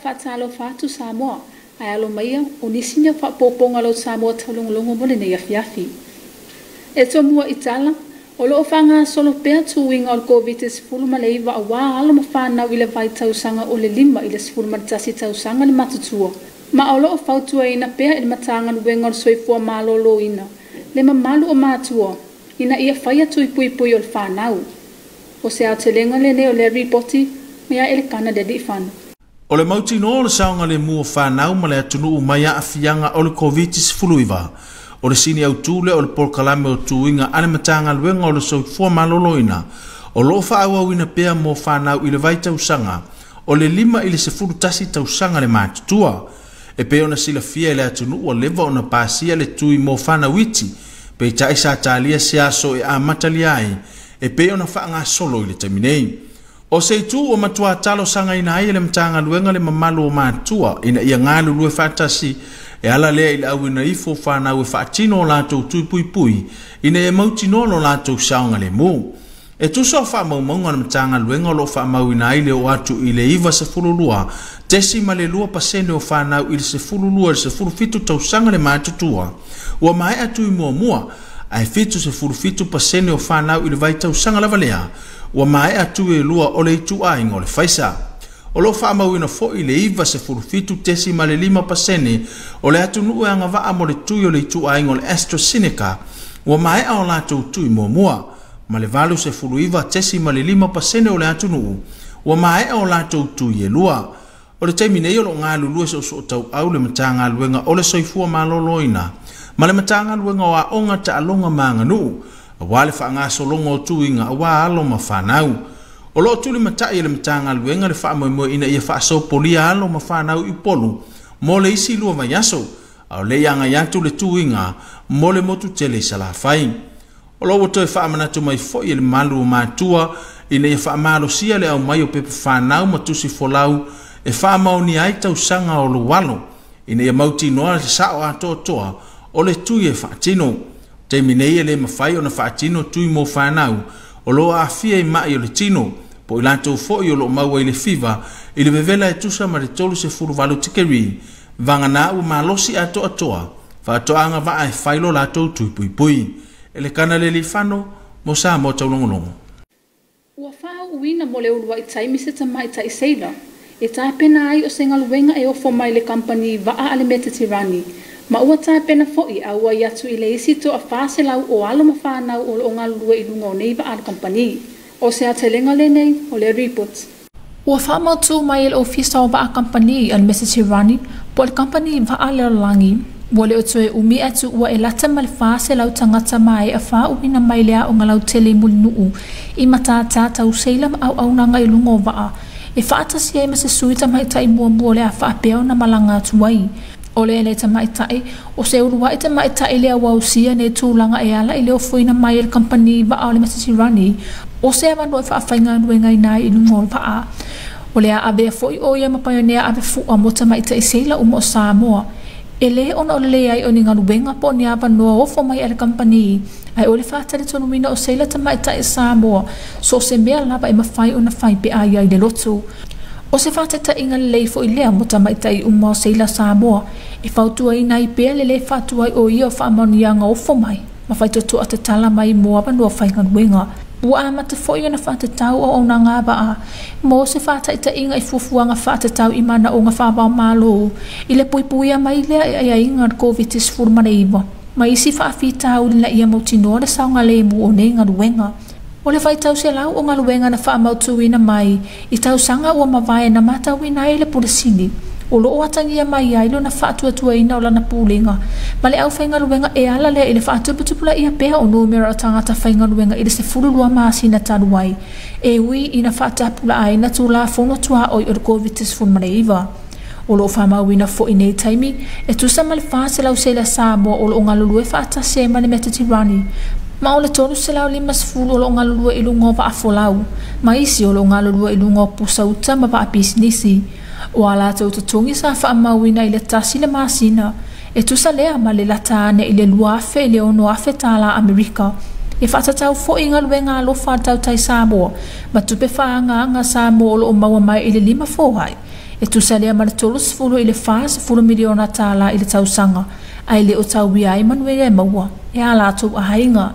Faatalofa atu Samoa, ae alo maia o nisi nei o faaopoopoga o lau Samoa taulogologo mo lenei afiafi. E tomua i tala, o lo o faagasolo pea tuiga o le Koviti-19 auā alo ma fanau i le vaitausaga o le 5 i le 11 tausaga le matutua, ma o lo o fautuaina pea e le Matagaluega o le Soifua Maloloina le mamalu o matua ina ia faia tui puipui o le fanau. O se aotelega lenei o lea ripoti mai a Elekana Lealiifano. O le mautinoa o le saogalemu o fanau ma le atunuu mai aafiaga o le Koviti-19, o le sini autū lea o le polokalame o tuiga a le Matagaluega o le Soifua Maloloina, o lo o faaauauina pea mo fanau i le vaitausaga o le 5 i le 11 tausaga le matutua. E pei ona silafia e le atunuu ua leva ona pasia le tui mo fanau iti, peitai sa talia se aso e amatalia ai, e pei ona faagasolo i le taimi nei. O se itu ua matua talosagaina ai e le Matagaluega le mamalu o matua ina ia galulue faatasi e ala lea i le auina ifo o fanau e faatino o latou tui puipui ina ia mautinoa lo latou saogalemu. E tusa o faamaumauga a le Matagaluega o lo o faamauina ai le oo atu i le 92.2% o fanau i le 12 i le 17 tausaga le matutua ua maea tui muamua, ae 77% o fanau i le vaitausaga lava lea ua maea tui e lua o le ituaiga o le Pfizer. O lo o faamauina foi le 97.5% o le atunuu e agavaa mo le tui o le ituaiga o le AstraZeneca ua maea o latou tui muamua, ma le 89.5% o le atunuu ua maea o latou tui e lua. O le taimi nei o lo o galulue soosootaua le Matagaluega o le Soifua Maloloina ma le Matagaluega o Aoga, Taaloga ma Aganuu auā le faagasologa o tuiga auā alo ma fanau. O lo o tulimatai e le Matagaluega le faamoemoe ina ia faasopolia alo ma fanau i Upolu mo le isi 2 vaiaso, a o le i agai atu le tuiga mo le motu tele i Salafai. O lo o ua toe faamanatu mai foi e le malu o matua ina ia faamalosia le aumai o pepa fanau ma tusi folau e faamaonia ai tausaga o lou alo ina ia mautinoa le sao atoatoa o le tui e faatino. Taimi nei e le mafai ona faatino tui mo fanau o lo o aafia i mai o le tino, po o i latou foi o lo o maua i le fiva i le vevela e tusa ma le 38 tikeri, vagana ua malosi atoatoa faatoaga vaa e fai lo latou tui puipui. Elekana Lealiifano mo Samoa Taulogologo. Ua faauuina mo le uluai taimi se tamaitai seila e tapena ai o se galuega e ofo mai le kampani vaa a le Metitirani, ma ua tapena foi a ua i atu i le isi 400 o alo ma fanau o lo o galulue i luga o nei vaa a le kampani. O se aotelega lenei o le report. Ua faamautū mai e le ofisa o vaa kampani a le Metitirani po o le kampani vaa le lalolagi. Ua le o toe umi atu ua e lata ma le 400 tagata maea faauuina mai le aoga lautele i Mulinuu i matātā tau seila ma auaunaga i luga o vaa e faatasi ai ma se sui tamaitai muamua o le a faapea ona malaga atu ai. O le le tamaitai o se uluai tamaitai lea ua ausia nei tulaga e ala i le ofoina mai e le kampani vaa o le Metitirani o se avanoa e faafaigaluegaina ai i luga o le vaa. O le a avea foi o ia ma paionea ave fua mo tamaitai seila uma o Samoa. E le ona o le leai o ni galuega po o ni avanoa ofo mai a le kampani, ae o le fatalitonuina o seila tamaitai Samoa so o se mea lava e mafai ona fai pe a ia i le lotu. O se faataitaiga lelei foi lea mo tamaitai uma o seila Samoa e fautuaina ai pea le lē faatuai o ia o faamaoniaga ofo mai ma faitotoa tatala mai mo avanoa faigaluega. Ua amata foi ona faatatau auaunaga a vaa mo se faataitaiga i fuafuaga faatatau i manaoga faavaomālō i le puipuia mai lea e aiaiga o le Koviti-19 ma isi faafitauli ina ia mautinoa le saogalemu o nei galuega. O le 800 o galuega na faamautuina mai i tausaga ua mavae na matauina ai le Pule Sili o lo o atagia mai ai lona faatuatuaina o lana pulega ma le aufaigaluega e ala lea i le faatuputupulaia pea o numera o tagata faigaluega i le 12 masina talu ai e ui ina faatapulaaina tulafono tuaoi o le Koviti-19. O lo o faamauina foi nei taimi e tusa ma le 400 seila Samoa o lo o galulue faatasi ai ma le Metitirani, ma o le 350 o lo o galulue i luga o vaafolau, ma isi o lo o galulue i luga o pusa uta ma vaapisinisi. O a latou totogi sa faamauina i le 1 le masina, e tusa lea ma le lata ane i le 2,000 i le 6,000 tālā Amerika. E faatatau foi galuega alofa a le tautai Samoa ma tupe faaagaaga Samoa o lo o maua mai i le 5 foai. E tusa lea ma le 30 i le 40 miliona tālā i le tausaga ae le o tauia ai manuia e maua e a latou aiga.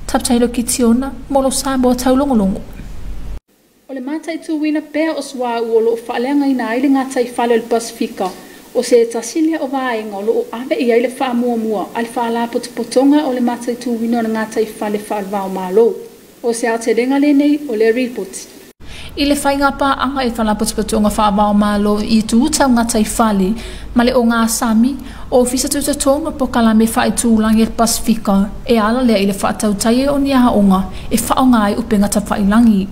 Taptailo Kitiona mo lo Samoa Taulogologo. O le mataituina pea o suaū o loo faaleagaina ai le gataifale o le Pasifika o se tasi lea o vaega o loo ave i ai le faamuamua a le faalapotopotoga o le mataituina o le gataifale faalevaomalo. O se aotelega lenei o le ripoti. I le faiga paaga e faalapotopotoga faavaomalo i tu taugataifale ma le ogasami ofisa tutatonu pokalame faaitulagi e le Pasifika e ala lea i le faatautaia o ni aoga e faaaoga ai upega tafailagi.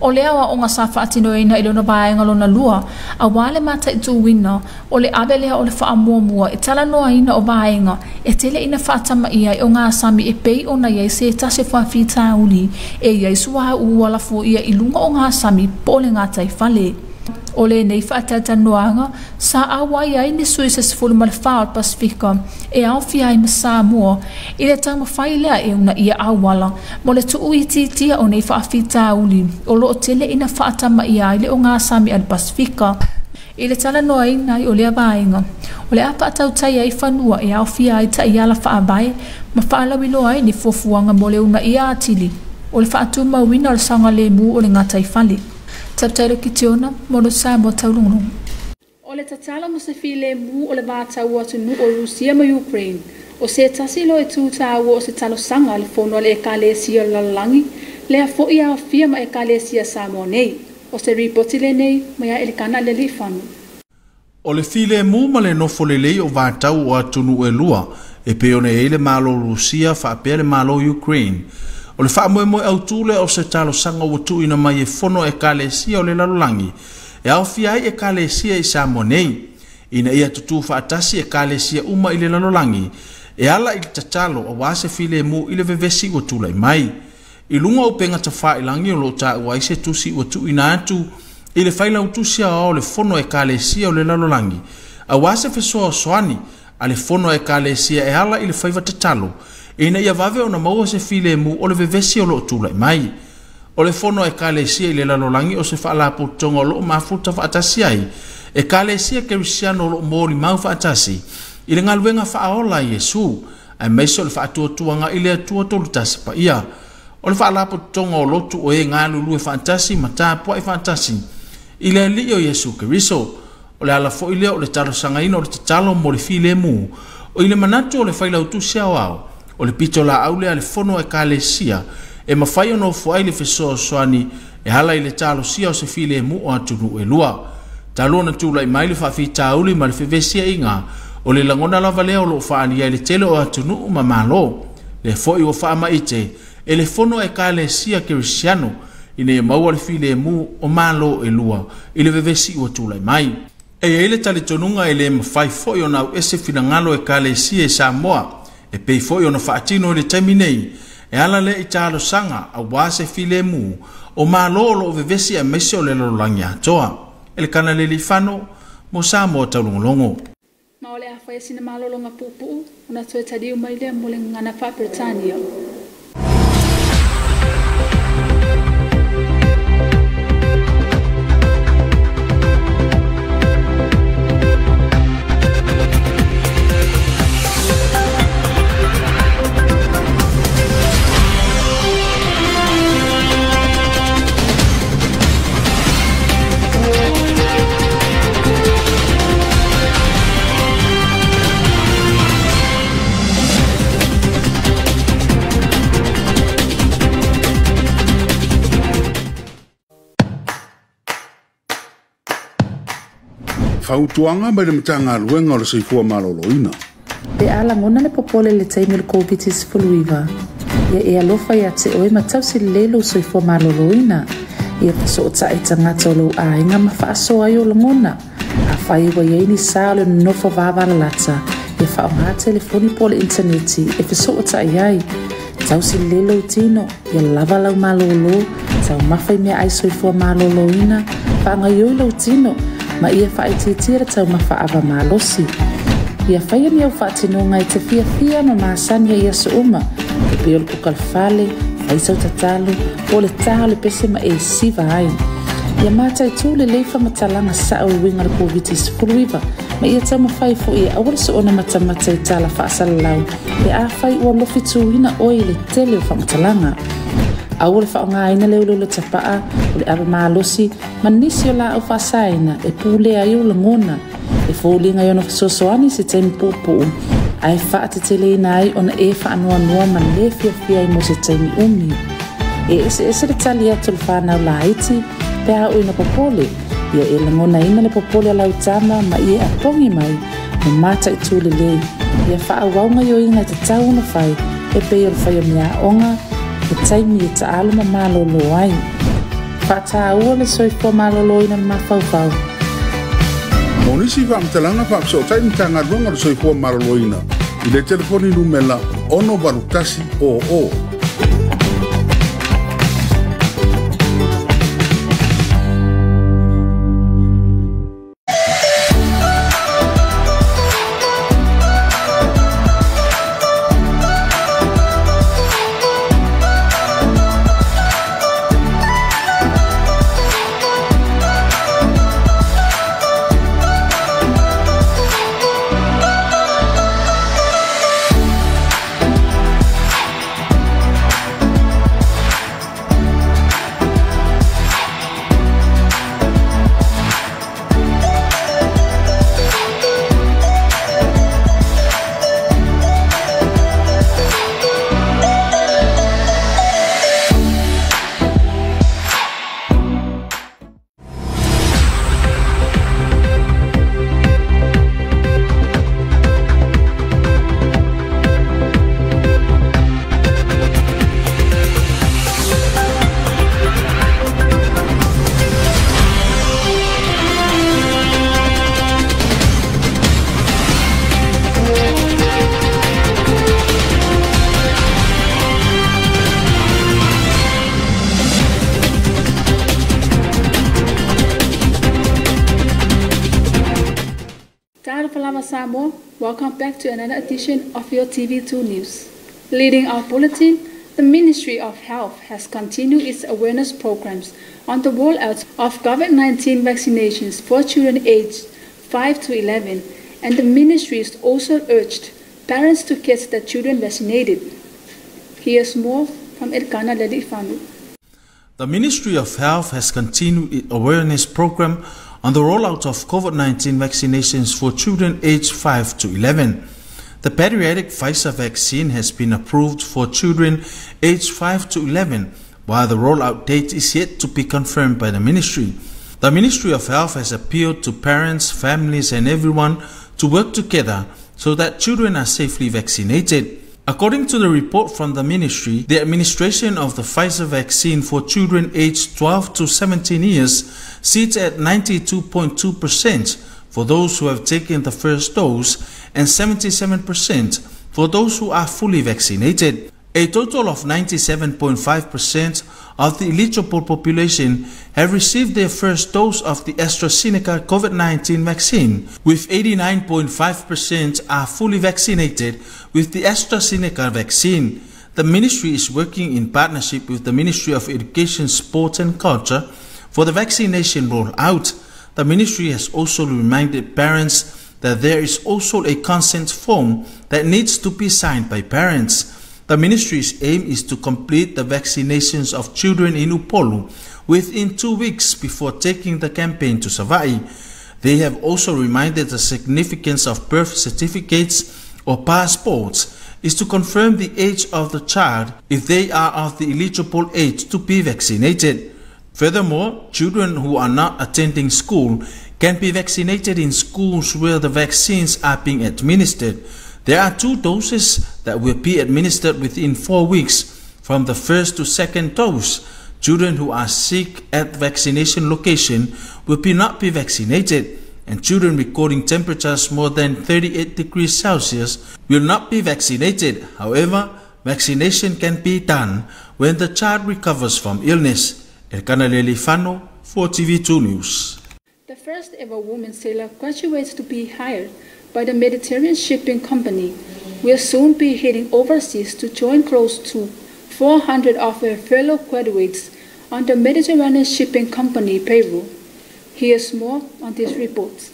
O lea aoaoga sa faatinoina i lona vaega lona lua auā le mataituina o le ave lea o le faamuamua e talanoaina o vaega e tele ina faatamaia ai ogasami e pei ona iai se tasi faafitauli e iai suaū ua lafoia i luga o gasami po o le gataifale. O lenei faatautanoaga sa auai ai ni sui se 14 o le Pasifika e aofia ai ma Samoa i le taumafai lea e uunaia auala mo le tuuitiitia o nei faafitauli o loo tele ina faatamaia ai le ogasami a le Pasifika. I le talanoaina ai o lea vaega o le a faatautai ai fanua e aofia ai taiala faavae ma faalauiloa ai ni fuafuaga mo le uunaia atili o le faatumauina o le saogalemu o le gataifale. Taptailo Kitiona mo lo Samoa Taulogologo. O le tatalo mo se filemu o le vatau atunuu o Rusia ma Ukraine o se tasi lo e tu tāua o se talosaga a le fono a le ekalesia o le lalolagi lea fo'i aofia ma ekalesia Samoa nei. O se ripoti lenei mai a Elikana le Alifano. O le filemu ma le nofo lelei o vatau o atunuu e lua e pei ona i ai le Malo Rusia faapea le Malo Ukraine. O le faamoemoe autū lea o se talosaga ua tuuina mai e fono ekalesia o le lalolagi e aofia ai ekalesia i Samoa nei. Ina ia tutū faatasi ekalesia uma i le lalolagi e ala i le tatalo auā se filemu i le vevesi ua tulai mai. I luga o upega tafailagi o loo taua ai se tusi ua tuuina atu i le failautusi aoao o le fono ekalesia o le lalolagi auā se fesoasoani a le fono ekalesia e ala i le faiva tatalo ina ia vave ona maua se filemu o le vevesi o loo tulai mai. O le fono ekalesia i le lalolagi o se faalapotopotoga o loo mafuta faatasi ai ekalesia kerisiano o loo molimau faatasi i le galuega faaola a Iesu aemaise o le faatuatuaga i le Atua tolutasi paia. O le faalapotopotoga o lotu o e galulue faatasi ma tapuai faatasi i le alii o Iesu Keriso. O le ala fo'i lea o le talosagaina o le tatalo mo le filemu o i le manatu o le failautusi aoao o le pito laau lea a le fono ekalesia e mafai ona ofo ai le fesoasoani e ala i le talosia o se filemu o atunuu e lua. Talu ona tulai mai le faafitauli ma le fevesiaiga o le lagona lava lea o loo faaalia i le tele o atunuu ma malo. Lea fo'i ua faamaite e le fono ekalesia kerisiano ina ia maua le filemu o malo e lua i le vevesi ua tulai mai. E iai le talitonuga e lē mafai fo'i ona auese finagalo ekalesia i Samoa e pei fo'i ona faatino i le taimi nei e ala lea i talosaga auā se filemu o malo o loo vevesi aemaise o le lalolagi atoa. Elekana Lealiifano mo Samoa Taulogologo. Ma o le a faia sina malologa puupuu ona toe taliu mai lea mo le gagana faa-Peretania. Fautuaga mai le Matagaluega o le Soifua Maloloina. Pe a lagona le popole i le taimi o le Koviti-19, ia e alofa iā te oe ma tausi lelei lou soifua maloloina. Ia fesootai i tagata o lou aiga ma faasoa ai o lagona. Afai ua i ai ni sa o le nonofo vavalalata, ia faaaoga telefoni po o le initaneti e fesootai ai. Tausi lelei lou tino, ia lava lau malōlō, taumafa i meaai soifua malōlōina, faagaioi lou tino, ma ia faaitiitia le taumafa ava malosi. Ia faia ni au faatinoga e te fiafia ma masani ai i aso uma, e pei o le kuka le fale, fai sau tatalo, po o le tā o le pese ma e siva ai. Ia mataitū lelei faamatalaga sa'o e uiga le Koviti-19 ma ia taumafai fo'i e aua le soona matamata i tala faasalalau pe afai ua lofituina oe i le tele o faamatalaga. Aua le faaaogaina le uleule tapa'a o le ava malosi ma nisi o laau faasaina e pulea ai ou lagona e foliga i ona fesoasoani se taimi puupuu ae faateteleina ai ona e faanoanoa ma lē fiafia ai mo se taimi umi. E eseese le tali atu o le fanau laiti pe a oo ina popole. Ia e lagonaina le popole a lau tama ma ia e apogi mai ma mataitū lelei. Ia faaauau gaoioiga e tatau ona fai e pei o le fai o meaaoga e taimi e taalo ma malōlō ai. Faataua le soifua malōlōina le mafaufau. Mo nisi faamatalaga faafesootai Matagaluega o le Soifua Maloloina i le telefoni numela 681 00. Samoa, welcome back to another edition of your TV2 News. Leading our bulletin, the Ministry of Health has continued its awareness programs on the rollout of COVID-19 vaccinations for children aged 5 to 11, and the ministry has also urged parents to get their children vaccinated. Here's more from Elkana Lalifanu. The Ministry of Health has continued its awareness program on the rollout of COVID-19 vaccinations for children aged 5 to 11. The pediatric Pfizer vaccine has been approved for children aged 5 to 11, while the rollout date is yet to be confirmed by the ministry. The Ministry of Health has appealed to parents, families and everyone to work together so that children are safely vaccinated. According to the report from the ministry, the administration of the Pfizer vaccine for children aged 12 to 17 years sits at 92.2% for those who have taken the first dose and 77% for those who are fully vaccinated. A total of 97.5% of the eligible population have received their first dose of the AstraZeneca COVID-19 vaccine, with 89.5% are fully vaccinated with the AstraZeneca vaccine. The ministry is working in partnership with the Ministry of Education, Sports and Culture for the vaccination rollout. The ministry has also reminded parents that there is also a consent form that needs to be signed by parents. The ministry's aim is to complete the vaccinations of children in Upolu within 2 weeks before taking the campaign to Savai'i. They have also reminded the significance of birth certificates or passports is to confirm the age of the child if they are of the eligible age to be vaccinated. Furthermore, children who are not attending school can be vaccinated in schools where the vaccines are being administered. There are 2 doses that will be administered within 4 weeks from the first to second dose. Children who are sick at vaccination location will not be vaccinated, and children recording temperatures more than 38 degrees Celsius will not be vaccinated. However, vaccination can be done when the child recovers from illness. Elkana Lelifano for TV2 News. The first ever woman sailor graduates to be hired by the Mediterranean Shipping Company will soon be heading overseas to join close to 400 of her fellow graduates on the Mediterranean Shipping Company payroll. Here's more on this report.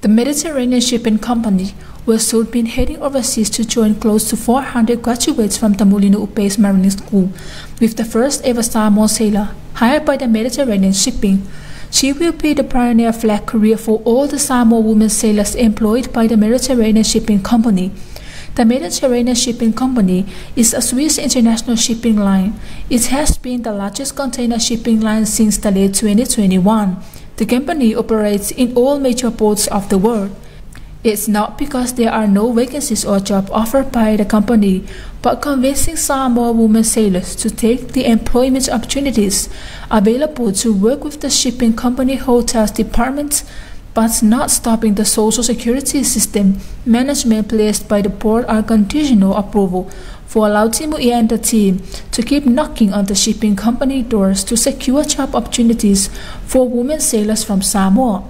The Mediterranean Shipping Company will soon be heading overseas to join close to 400 graduates from the Mulinuu-based Marine School, with the first ever Samoan sailor hired by the Mediterranean Shipping. She will be the pioneer flag carrier for all the Samoa women sailors employed by the Mediterranean Shipping Company. The Mediterranean Shipping Company is a Swiss international shipping line. It has been the largest container shipping line since the late 2021. The company operates in all major ports of the world. It's not because there are no vacancies or jobs offered by the company, but convincing Samoa women sailors to take the employment opportunities available to work with the shipping company hotels department, but not stopping the social security system management placed by the board are conditional approval for Lautimu'i and the team to keep knocking on the shipping company doors to secure job opportunities for women sailors from Samoa.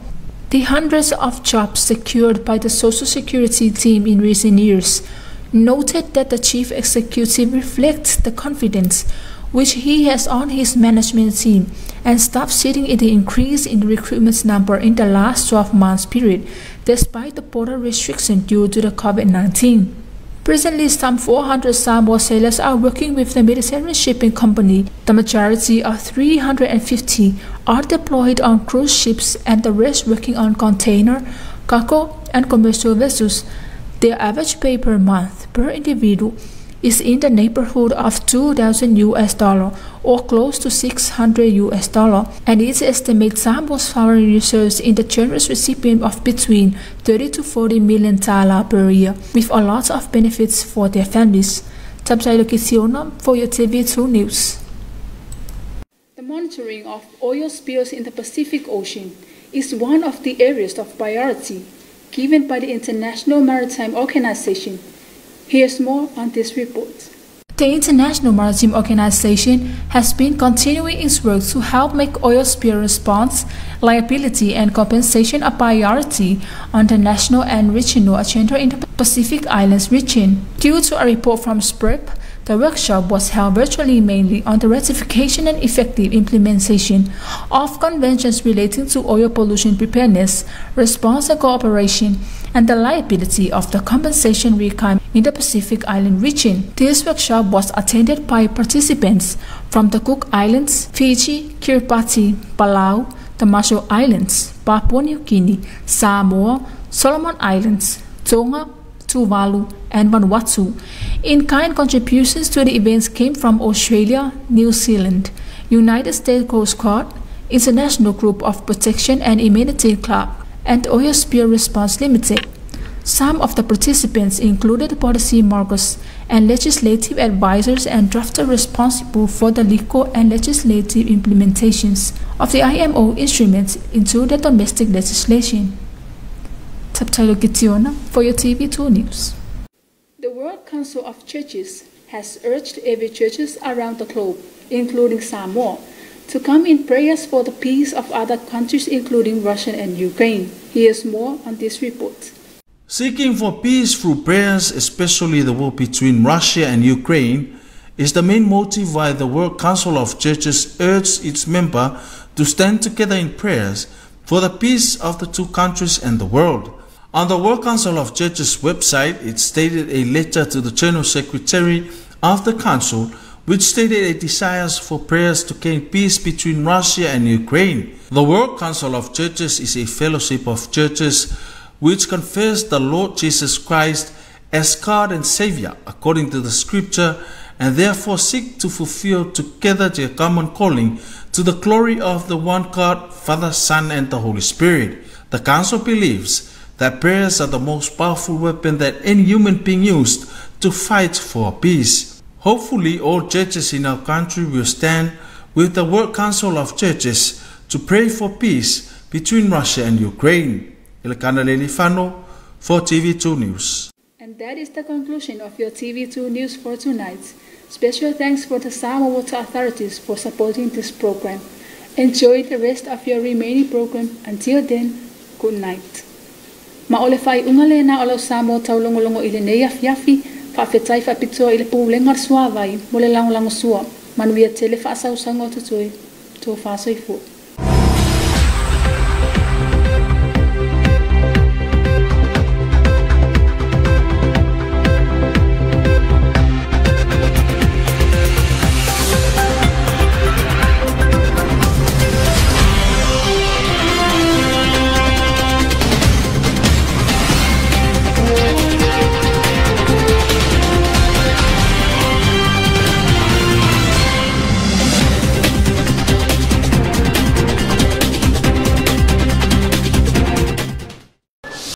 The hundreds of jobs secured by the Social Security team in recent years noted that the chief executive reflects the confidence which he has on his management team and staff sitting in the increase in recruitment number in the last 12 months period, despite the border restriction due to the COVID-19. Presently, some 400 Samoa sailors are working with the Mediterranean Shipping Company. The majority of 350 are deployed on cruise ships and the rest working on container, cargo, and commercial vessels. Their average pay per month per individual is in the neighborhood of $2,000 or close to $600, and it's estimated Samoa's foreign reserves in the generous recipient of between 30 to 40 million dollars per year, with a lot of benefits for their families. Tapsailo Kisiona for your TV2 News. The monitoring of oil spills in the Pacific Ocean is one of the areas of priority given by the International Maritime Organization. Here's more on this report. The International Maritime Organization has been continuing its work to help make oil spill response, liability and compensation a priority on the national and regional agenda in the Pacific Islands region. Due to a report from SPREP, the workshop was held virtually mainly on the ratification and effective implementation of conventions relating to oil pollution preparedness, response and cooperation, and the liability of the compensation requirement in the Pacific Island region. This workshop was attended by participants from the Cook Islands, Fiji, Kiribati, Palau, the Marshall Islands, Papua New Guinea, Samoa, Solomon Islands, Tonga, Tuvalu, and Vanuatu. In-kind contributions to the events came from Australia, New Zealand, United States Coast Guard, International Group of Protection and Immunity Club, and Oil Spill Response Limited. Some of the participants included policy makers and legislative advisors and drafters responsible for the legal and legislative implementations of the IMO instruments into the domestic legislation. Taptailo Kitiona for your TV2 News. The World Council of Churches has urged every churches around the globe, including Samoa, to come in prayers for the peace of other countries, including Russia and Ukraine. Here's more on this report. Seeking for peace through prayers, especially the war between Russia and Ukraine, is the main motive why the World Council of Churches urged its members to stand together in prayers for the peace of the two countries and the world. On the World Council of Churches website, it stated a letter to the General Secretary of the Council, which stated it desires for prayers to gain peace between Russia and Ukraine. The World Council of Churches is a fellowship of churches which confess the Lord Jesus Christ as God and Savior according to the Scripture, and therefore seek to fulfill together their common calling to the glory of the one God, Father, Son, and the Holy Spirit. The Council believes that prayers are the most powerful weapon that any human being used to fight for peace. Hopefully, all churches in our country will stand with the World Council of Churches to pray for peace between Russia and Ukraine. Ilkana Lelifano for TV2 News. And that is the conclusion of your TV2 News for tonight. Special thanks for the Samoa Water Authorities for supporting this program. Enjoy the rest of your remaining program. Until then, good night. Ma ole fai ungale na o lau Samoa taulongolongo i le nei afiafi, faafetai faapitoa i le pulega o le suavai mo le lagolago sua, manuia tele faasausaga o totoe. Tofa soifua.